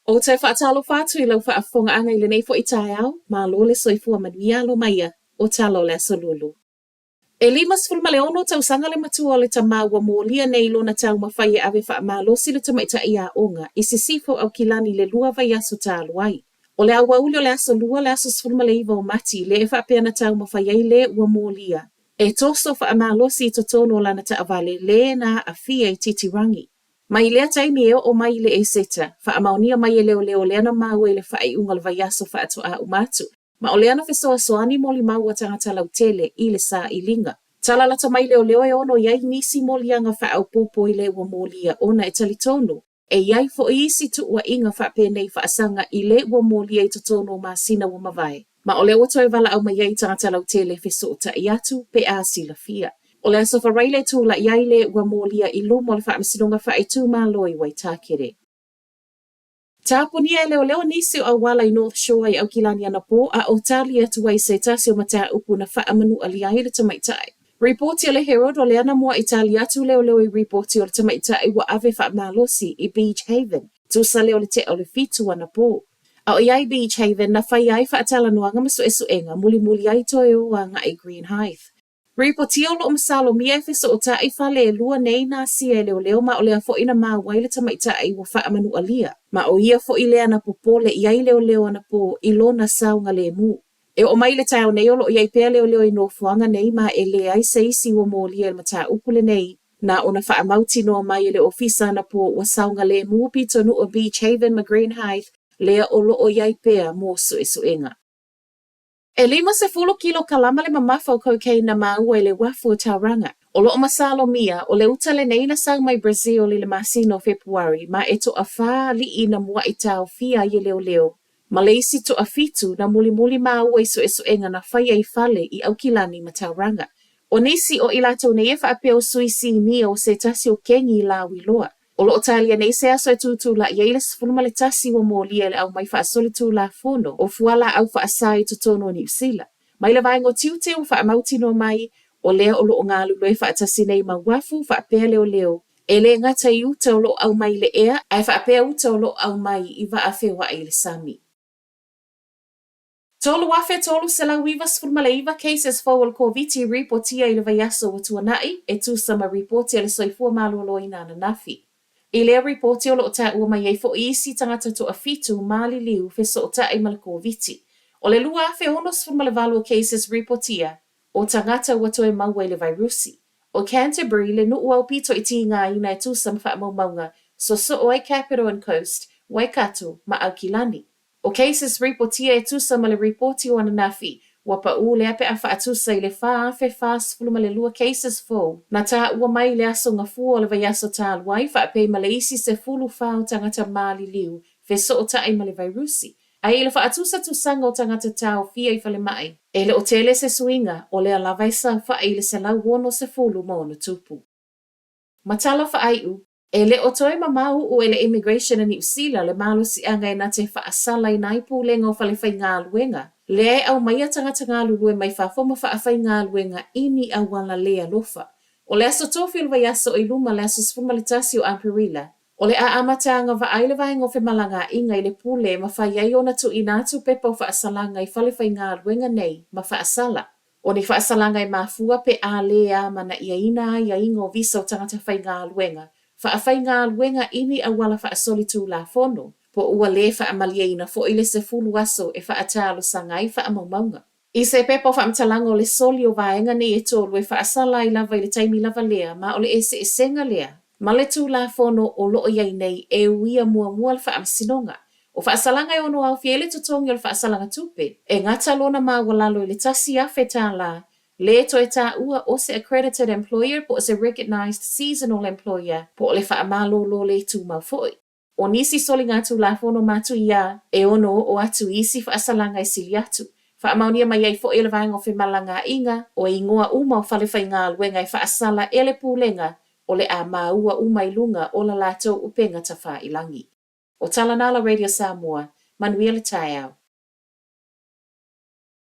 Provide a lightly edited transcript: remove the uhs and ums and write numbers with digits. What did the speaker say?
Ou te faatalofa atu i lau faafofogaaga i lenei foi taeao, malo le soifua manuia alo maia o tala o le Aso Lulu. E 56 tausaga le matua o le tama ua molia nei lona taumafai e ave faamalosi le tamaitai aoga i Sisifo Aukilani i le 2 vaiaso talu ai. O le aoauli o le Aso Lua le aso 19 o Mati lea e faapea na taumafai ai le ua molia e toso faamalosi i totonu o lana taavale le na aafia i Titirangi. Mai lea taimi e oo mai i le Eseta, faamaonia mai e leoleo lea na maua i le faaiuga o le vaiaso faatoa uma atu, ma o lea na fesoasoani molimau a tagata lautele i le sailiga. Tala lata mai leoleo e ono i ai nisi moliaga faaopoopo i le ua molia ona e talitonu e i ai foi isi tuuaiga faapenei faasaga i le ua molia i totonu o masina ua mavae. Ma o lea ua toe valaau mai ai tagata lautele e fesootai atu pe a silafia. O le Aso Faraile e tulai ai le ua molia i luma o le Faamasinoga Faaitumalo i Waitākere. Tapunia e leoleo nisi o auala i North Shore i Aukilani anapō a o tali atu ai se tasi o mataupu na faamanualia ai le tamaitai. Ripoti a le Herald o lea na mua'i tali atu leoleo i ripoti o le tamaitai ua ave faamalosi i Beach Haven, tusa lea o le tea o le 7 anapō. A o i ai Beach Haven na faia ai faatalanoaga ma suesuega mulimuli ai toe o agai i Greenhithe. Ripotia o lo o masalomia e fesootai fale e lua nei na asia e leoleo ma o lea foi na maua ai le tamaitai ua faamanualia, ma o ia foi lea na popole i ai leoleo anapō i lona saogalemu. E oo mai i le taeao nei o lo o i ai pea leoleo i nofoaga nei ma e leai se isi ua molia i le mataupu lenei, na ona faamautinoa mai e le ofisa anapō ua saogalemu pitonuu o Beach Haven ma Greenhithe lea o lo o i ai pea mo suesuega. E 50 kilokalama le mamafa o cocaine na maua i le uafu o Tauranga. O lo o masalomia, o le uta lenei na sau mai Brazil i le masina o Fepuari ma e toafā alii na mua'i taofia ai e leoleo, ma le isi toafitu na mulimuli maua i suesuega na faia i fale i Aukilani ma Tauranga. O nisi o i latou nei e faapea o sui sinia o se tasi o kengi i Lauiloa. O lo o talia nei se aso e tutula'i ai le 11 ua molia e le aumai faasolitulafono o fualaau faasa i totonu o Niu Sila. Mai le vaega o tiute ua faamautinoa mai, o lea o lo o galulue faatasi nei ma uafu faapea leoleo, e le gata i uta o lo o aumai i le ea, ae faapea uta o lo o aumai i vaa feoai i le sami. 3,399 cases fou o le Koviti i ripotia i le vaiaso ua tuana'i, e tusa ma ripoti a le Soifua Maloloina ananafi. I lea ripoti o lo o taua mai ai foi isi tagata toafitu maliliu fesootai ma le Koviti. O le 2,068 o cases ripotia, o tagata ua toe maua i le vairusi. ʻO Canterbury le nuu aupito i tīgāina e tusa ma faamaumauga sosoo ai Capital and Coast, Waikato ma Aukilani. ʻO cases ripotia e tusa ma le ripoti o ananafi, ua paʻū lea pe a faatusa i le 4,042 cases fou na taua mai i le aso Gafua o le vaiaso talu ai faapea ma le isi 14 o tagata maliliu fesootai ma le vairusi. Ae i le faatusatusaga o tagata taofia i falemai, e le o tele se suiga, o lea lava e saofai i le 166 tupu. Ma tala faaiu, e le o toe mamao uu e le Immigration a Niu Sila le malosiaga e na te faasalaina ai pulega o fale faigaluega lea e aumaia tagata galulue mai fafo ma faafaigaluega i ni auala le alofa. O le aso Tofi o le vaiaso i luma le aso 11 o Aperila, o le a amata agavaa ai le vaega o femalagaaiga i le pule e mafai ai ona tuuina atu pepa o faasalaga i fale faigaluega nei ma faasala. O ni faasalaga e mafua pe a lē amana'iaina aiaiga o visa o tagata faigaluega, faafaigaluega i ni auala faasolitulafono, po ua lē faamalieina foi le 10 aso e faatalosaga ai faamaumauga. I se pepa o faamatalaga o le soli o vaega nei e tolu e faasala ai lava i le taimi lava lea ma o le eseesega lea ma le Tulafono o lo o i ai nei e uia muamua le Faamasinoga O faasalaga e ono aofia ai le totogi o le faasalaga tupe, e gata lona maualalo i le $1,000, lē toe taua o se accredited employer po o se recognised seasonal employer po o le faamalolo lē tumau foi. O nisi soligatulafono matuia e ono oo atu i isi faasalaga e sili atu. Faamaonia mai ai foi e le Vaega o Femalagaaiga o igoa uma o fale faigaluega e faasala e le Pulega o le a maua uma i luga o la latou upega tafailagi. O tala na a la Radio Samoa, manuia le taeao.